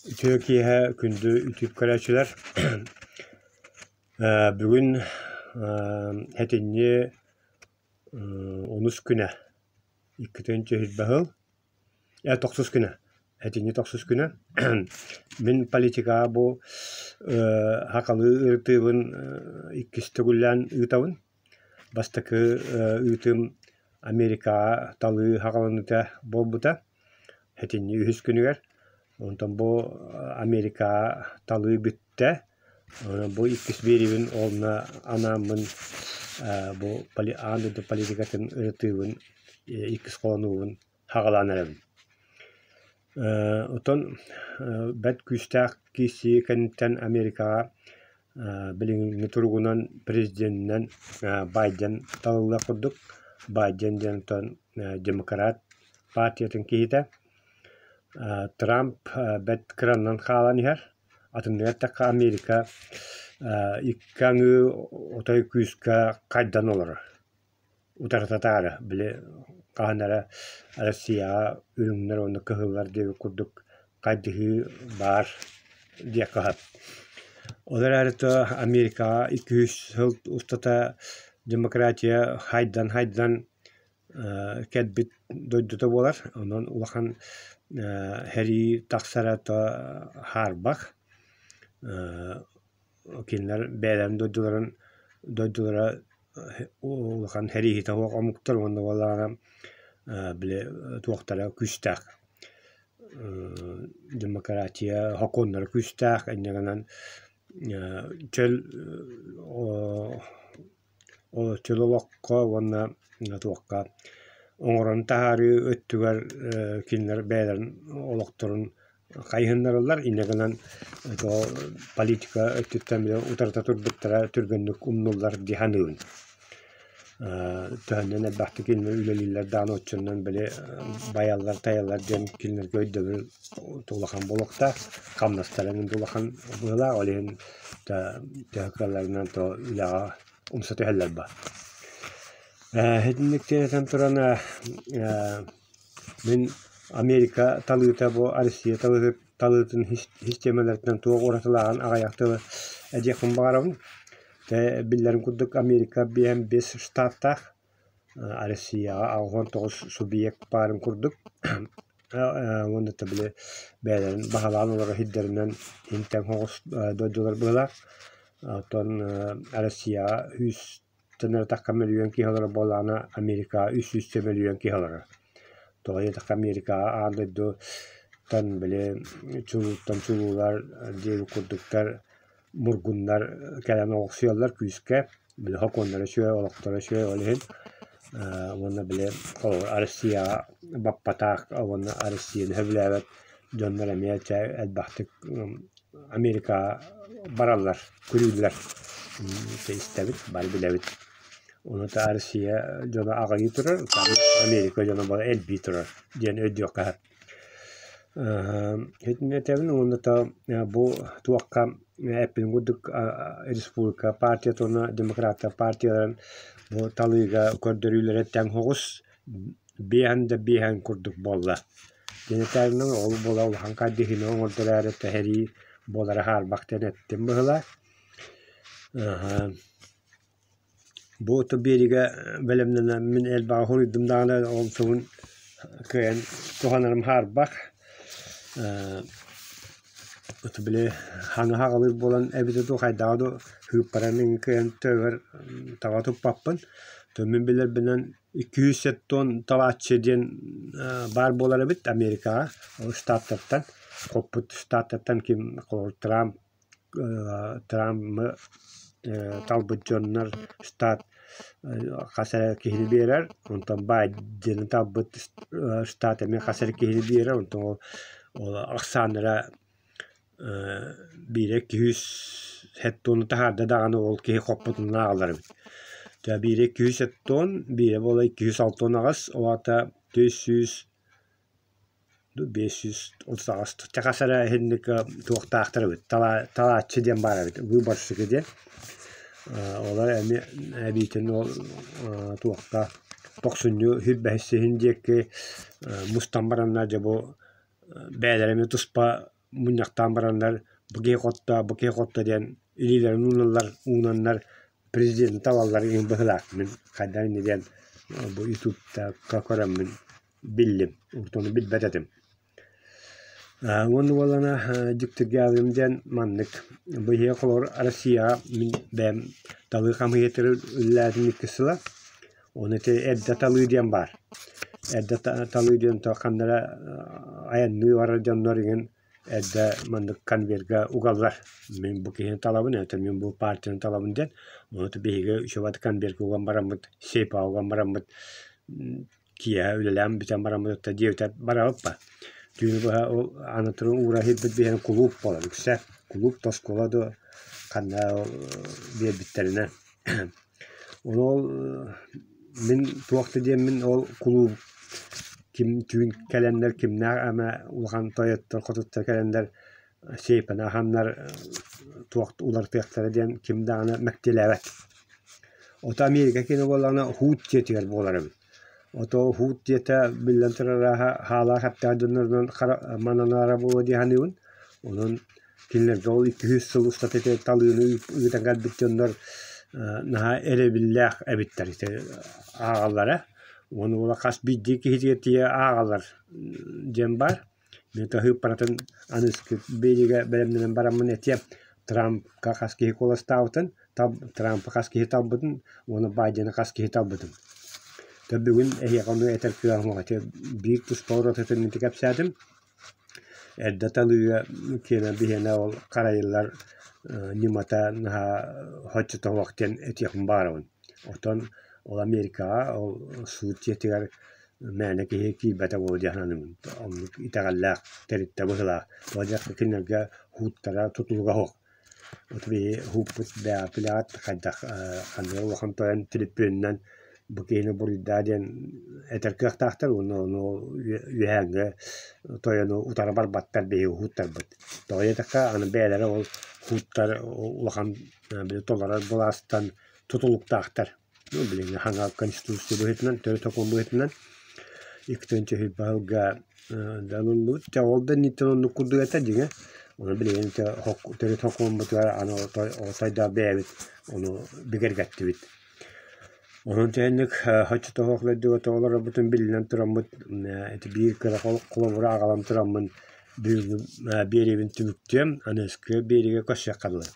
Үтүө киэһэ күндү үтүп көрөөччүлэр. Бүгүн сэтинньи онус күнэ, иккитинчи сүүрбэ сыл, тохсус күнэ, сэтинньи тохсус күнэ. Мин политикаҕа бу сахалыы ырытыыбын иккис төгүллээн ыытабын. Бастакы ыытыым Америкаҕа талыы саҕаланыыта буолбута сэтинньи үһүс күнүгэр. Онтон бу Америкаҕа талыы бүттэ. Бу иккис биэриибин уонна анааммын бу аан дойду политикатын ырытыыбын иккис холонуубун саҕалаан эрэбин. Оттон бэрт күүстээх киирсии кэнниттэн Америкаҕа билиҥҥи туругунан президенинэн Байден талыллыах курдук. Байден диэн оттон демократ партиятын киһитэ. Трамп бэрт кыранан хаалан иһэр. Атынныгар эттэххэ Америка икки аҥыы отой күүскэ хайдан олорор. Утарытатаары, били хаһан эрэ Россияҕа үрүҥнэр уонна кыһыллар диэбит курдук хайдыһыы баар диэххэ сөп. Ол эрээри то Америкаҕа 200 сыл устата демократия хайдан-хайдан кэлбит дойдута буолар. Онон улахан сэрии тахсара то хаарбах. Кинилэр бэйэлэрин дойдуларын дойдулара улахан сэрииһитэ суох омуктар уонна буоллаҕына били туохтара күүстээх демократия сокуоннара күүстээх инньэ гынан чөл чөл олоххо уонна туохха оҥорон таһаарыы өттүгэр кинилэр бэйэлэрин олохторун хайыһыннараллар. Инньэ гынан политика өттүттэн били утарыта турбуттара түргэнник умнуллар дии саныыбын. Төһөннөн элбэхтик кинилэр үлэлииллэр даҕаны оччонон били байаллар-тайаллар диэн кинилэргэ өйдөбүл улахан буолуохтаах, хамнастара эмиэ улахан быһыылаах, ол иһин төһө кыалларынан то үлэҕэ умса түһэллэр баар. Итинник этэн туран мин Америка талыыта бу Россия талыытын систиэмэлэриттэн туох уратылааҕын аҕыйах тылы этиэхпин баҕарабын. Биллэрин курдук Америка 55 штаттаах, Россияҕа 89 субъект баарын курдук уонна били бэйэлэрин баһылаан олорор сирдэринэн интэҥ соҕус дойдулар быһыылаах. Оттон Россияҕа 100 Төннөрөтөххө мөлүйүөн киһи олорор буоллаҕына, Америкаҕа 300 мөлүйүөн киһи олорор. Тоҕо диэтэххэ, Америкаҕа аан дойдуттан били чулууттан чулуулар диэбит курдуктар мургуннар кэлэн олохсуйаллар күүскэ. Били сокуоннара үчүгэй, олохторо үчүгэй ол иһин уонна били холобур Россияҕа баппатах уонна Россияны сөбүлээбэт дьоннор эмиэ чэ элбэхтик Америкаҕа бараллар, күрүүллэр истэбит, бары билэбит. Ону Россия дьоно аҕыйыы турар, Америка дьоно бары элбии турар диэн өйдүөххэ сөп. Итиннэ этэбин уонна бу туохха эппитим курдук республика партията уонна демократтар партияларын бу талыыга көрдөрүүлэрэ тэҥ соҕус биэһэн да биэһэн курдук буолла. Диэн ол буола улахан хайдыһыыны оҥордор эрэ тэһэрии буолара хаарбах диэн эттим быһыылаах. Бу биэриигэ бэлэмнэнэммин элбэҕи суруйдум даҕаны ол сугун кыайан туһанарым хаарбах. Били хаҥа хаҕалыыр буолан эбитэ дуу хайдаҕа дуу сыыппараны кыайан төбөбөр таба туппаппын. То мин билэрбинэн 270 талааччы диэн баар буолар эбит Америкаҕа ол штаттартан хоппут штаттартан ким Трамп Трампы талбыт дьоннор штат хас эрэ киһини биэрэр онтон Байдены талбыт штат эмиэ хас эрэ киһини биэрэр онтон ол ахсааннара биирэ 270 таһаарда даҕаны ол киһи хоппутун ааҕаллар эбит. Дьэ биирэ 270, биирэ буола 268, ол аата 400 538 чахас эрэ иһинник туохтаахтар эбит, талааччы диэн баар эбит, выборщики диэн. Олор эмиэ эбиитин ол туохха тохсунньу сүүрбэһис сиһин диэки мустан бараннар дьэ бу бэйэлэрэ эмиэ туспа. мунньахтаан бараннар бу киһи хотто, бу киһи хотто диэн илиилэрин ууналлар, уунаннар президенти талаллар иһин быһыылаах. Мин хайдах инньэ диэн бу ютубка көрөммүн биллим, ону билбэт этим. Уонна буоллаҕына дьиктиргээбитим диэн маннык быйыл холобур Россияҕа мин бэйэм талыы хамыыһыйатыгар үлэлээтим икки сыла. Ону ити эрдэ талыы диэн баар. Эрдэ талыы диэн ханна эрэ айанныы барар дьоннор игин эрдэ маннык конверга угаллар. Мин бу киһини талабын эбэтэр мин бу партияны талабын диэн. Ону биһиги үчүгэй конверга уган бараммыт, сейфаҕа уган бараммыт киэһэ үлэлээн бүтэн бараммыт да диэбитэ барабыт ба. Түүнү быһа ол аны туран уура иһирбит биһиэнэ кулууп буолар үксэ. Кулууп да оскуола да ханна биэрбиттэринэн. Ону ол мин туох да диэммин ол кулууп ким түүн кэлэннэр кимнээх эмэ улахан тойоттор хотуттар кэлэннэр сейпаны аһаннар туох уларытыахтара диэн ким даҕаны мэктиэлээбэт. Ото Америка киэнэ буоллаҕына Хуут дьиэтигэр буолар эбит. Ото Хуут дьиэтэ биллэн турар арааһа хаалаах эптээх дьоннорунан мананара буолуо дии саныыбын. Онон кинилэргэ ол 200 сыл устата ити талыыны ыытан кэлбит дьоннор наһаа эрэбиллээх эбиттэр ити ааҕаллара. Уонна буола хас биирдии киһитигэр тиийэ ааҕаллар диэн баар. Мин таһыыппаратын аныгыскы биэриигэ бэлэмнэнэн бараммын этиэм, Трампка хас киһи куоластаабытын, Трампы хас киһи талбытын уонна Байдены хас киһи талбытын. То бүгүн эһиэхэ ону этэр кыаҕым суох. Ити биир туспа уратытын ити кэпсээтим. Эрдэ талыыга киэнэ биһиэнэ ол харайыллар ньымата наһаа соччото суох диэн этиэхпин баҕарабын. Оттон ол Америкаҕа ол суут дьиэтигэр мээнэ киһи киирбэтэ буолуо дии саныыбын. Оннук итэҕэллээх тэрилтэ быһыылаах. Тоҕо диэххэ кинилэргэ һууттара тутулуга суох. Вот биһи һууппут бэйэҕит хайдах ханнык улахан тойон төлөпүөнүнэн бу киһини буруйдаа диэн этэр кыахтаахтар уонна ону үөһээҥҥи тойону утары барбаттар биһиги һууттарбыт. Тоҕо диэтэххэ аны бэйэлэрэ ол һууттар улахан били толорор былаастан тутулуктаахтар. Билиҥҥи хаҥа Конституция быһыытынан, төрүт сокуон быһыытынан икки баһылга ылыллыбыт. Дьэ ол да инниттэн оннук курдук этэ дьиҥэ. Ону билигин төрүт сокуоммутугар аны отойдоох бэйэбит ону бигэргэттибит. Онон тэһинник оччотооҕу дойдуга тоҕолорбутун биллэн тураммыт ити биир кыра холобуру аҕалан тураммын бүгүҥҥү биэриибин түмүктүөм. Аныгыскы биэриигэ көрсүөххэ дылы.